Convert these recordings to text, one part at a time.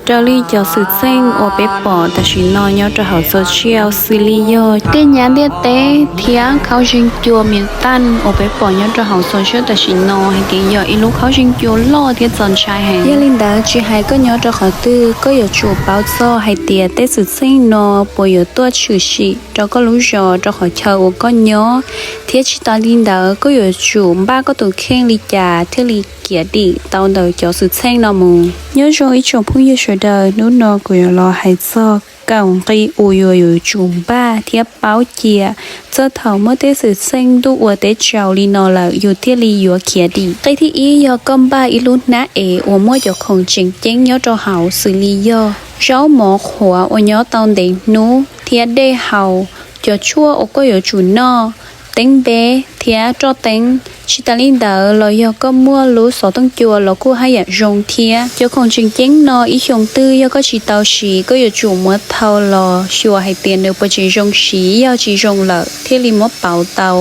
Raws li cov xwm txheej uas peb pom tam sim no nyob rau hauv social, xws li yog tej nyab ntiaj teb thiab khaub zeeg cua miv taj uas peb pom nyob rau hauv social tam sim no hais tias yog ib lub khaub zeeg cua loj thiab txaus ntshai heev. Yog li ntawd tsis hais koj nyob rau qhov twg, koj yuav tsum paub txog hais tias tej xwm txheej no puas yuav tuaj tshwm sim rau koj lub zos, rau qhov chaw uas koj nyob, thiab tsis tas li ntawd koj yuav tsum npaj koj tus kheej li cas thiaj li khiav dim tau ntawm cov xwm txheej no mus. Nyob zoo ib tsoom phooj ywg sawv daws, hnub no kuv yuav los hais txog kaum nqi uas yus yuav tsum npaj thiab paub cia, txog thaum muaj tej xwm txheej ntuj ua teb tsaus li no lawm yus thiaj li yuav khiav dim. Nqi thib ib yog koj npaj ib lub hnab ev uas muaj cov khoom tseem ceeb nyob rau hauv, xws li yog zaub mov qhuav uas nyob tau ntev hnub thiab dej haus, cov tshuaj uas koj yuav tsum noj, teeb npe thiab roj teeb. Tsis tas li ntawd los yog koj muaj lub xov tooj cua los kuj haj yam zoo thiab. Cov khoom tseem ceeb no ib xyoo twg yog koj tsis tau siv, koj yuav tsum muab thau los xyuas hais tias nws puas tseem zoo siv, yog tsis zoo lawm thiaj li muab pauv tau.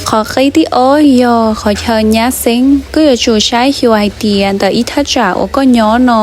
Qhov nqi thib ob yog qhov chaw nyab xeeb. Koj yuav tsum saib xyuas hais tias ntawm ib thaj tsam uas koj nyob no,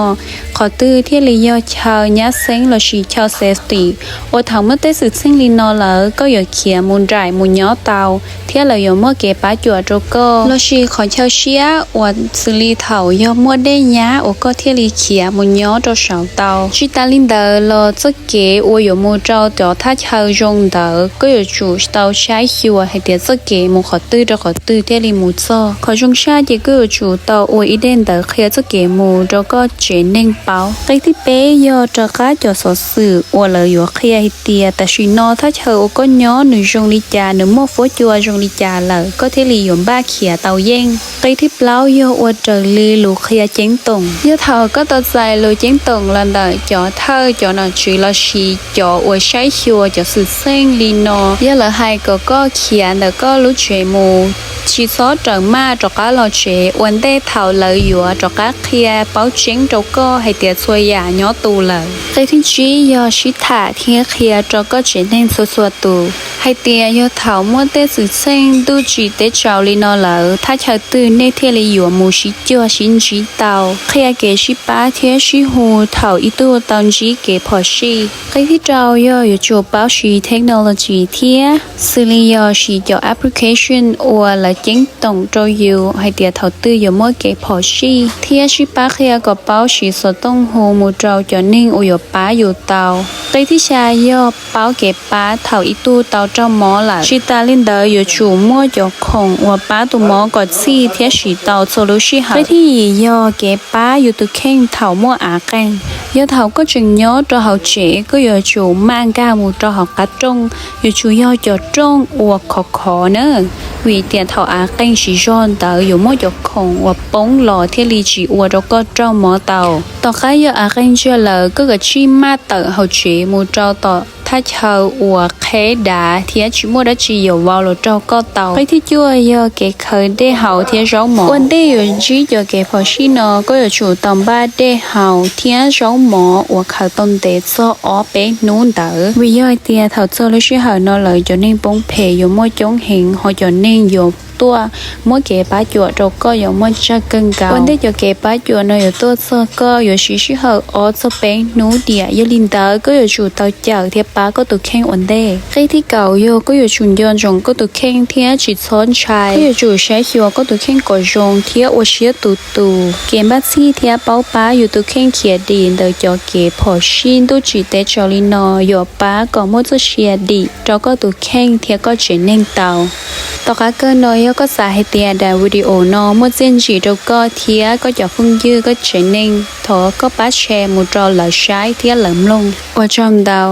qhov twg thiaj li yog chaw nyab xeeb lossis chaw safety uas thaum muaj tej xwm txheej li no lawm koj yuav khiav mus nraim mus nyob tau, thiab lawv yuav muaj kev pab cuam rau koj. Lossis qhov chaw siab uas xws li thaum yog muaj dej nyab uas koj thiaj li khiav mus nyob rau saud tau. Tsis tas li ntawd los txoj kev uas yuav mus rau cov thaj chaw zoo ntawd koj yuav tsum tau saib xyuas hais tias txoj kev mus qhov twg rau qhov twg thiaj li mus txog. Qhov zoo tshaj ces koj yuav tsum tau ua ib daim ntawv qhia txoj kev mus rau koj tsev neeg paub. Nqi thib peb yog rov qab cov xov xwm uas lawv yuav qhia hais tias tam sim no thaj chaw uas koj nyob nws zoo li cas, nws muaj fuab cua zoo li cas lawm koj thiaj li yuav npaj khiav tau yeej. Nqi thib plaub yog ua raws li lus qhia ceeb toom. Yog thaum koj tau txais lus ceeb toom los ntawm cov thawj cov nom tswv lossis cov uas saib xyuas cov xwm txheej li no, yog lawv hais kom koj khiav ntawm koj lub tsev mus, tsis txhob rawm maj rov qab los tsev ua ntej thaum lawv yuav rov qab qhia paub tseeb rau koj hais tias txhua yam nyob tus lawm. Nqi thib tsib yog sib tham thiab qhia rau koj tsev neeg txhua txhua tus hais tias yog thaum muaj tej xwm txheej ntuj tsim teb tsaus li no lawm thaj chaw twg nej thiaj li yuav mus sib cuag sib ntsib tau. Qhia kev sib pab thiab sib hu thaum ib tug tau ntsib kev phom sij. Nqi thib rau yog yuav tsum paub siv technology thiab, xws li yog siv cov application uas lawv ceeb toom rau yus hais tias thaum twg yuav muaj kev phom sij, thiab sib pab qhia kom paub siv xov tooj hu mus rau cov neeg uas yuav pab yus tau. Nqi thib xya yog paub kev pab thaum ib tug tau raug mob lawm. Tsis tas li ntawd yuav tsum muaj cov khoom uas pab tus mob kom txhij thiab siv tau txhua lub sij hawm. Nqi thib yim yog kev pab yus tus kheej thaum muaj av qeeg. Yog thaum koj tseem nyob rau hauv tsev koj yuav tsum maj nkag mus rau hauv qab rooj, yuav tsum yog cov rooj uas khov khov na, vim tias thaum av qeeg siv zog ntawd yuav muaj cov khoom uas poob los thiaj li tsis ua rau koj raug mob tau. Tom qab yog av qeeg ntsiag lawm koj kav tsij maj tawm hauv tsev mus rau tom thaj chaw uas qheb dav thiab tsis muaj dab tsi yuav vau los raug koj tau. Nqi thib cuaj yog kev khaws dej haus thiab zaub mov. Ua ntej yuav ntsib cov kev phom sij no koj yuav tsum tau npaj dej haus thiab zaub mov uas khaws tau ntev txog ob peb hnub ntawd, vim yog hais tias thaum txog lub sij hawm no lawm cov neeg poob phem yuav muaj coob heev, ho cov neeg yuav tuaj muab kev pab cuam rau koj yuav muaj tsawg kawg nkaus. Ua ntej cov kev pab cuam no yuav tuaj txog koj yuav siv sij hawm ob txog peb hnub diam, yog li ntawd koj yuav tsum tau cawm thiab pab koj tus kheej ua ntej. Nqi thib kaum yog koj yuav tsum nco ntsoov koj tus kheej thiab tsis txhob ntshai. Koj yuav tsum saib xyuas koj tus kheej kom zoo thiab ua siab tus tus. Kev npaj txhij thiab paub pab yus tus kheej khiav dim ntawm cov kev phom sij ntuj tsim teb tsaus li no yuav pab kom muaj txoj sia dim rau koj tus kheej thiab koj tsev neeg tau. Tom qab kawg no yog koj xav hais tias daim video no muaj txiaj ntsim rau koj thiab koj cov phooj ywg koj tsev neeg, thov koj pab share mus rau lawv saib thiab lawv mloog. Ua tsaug ntau.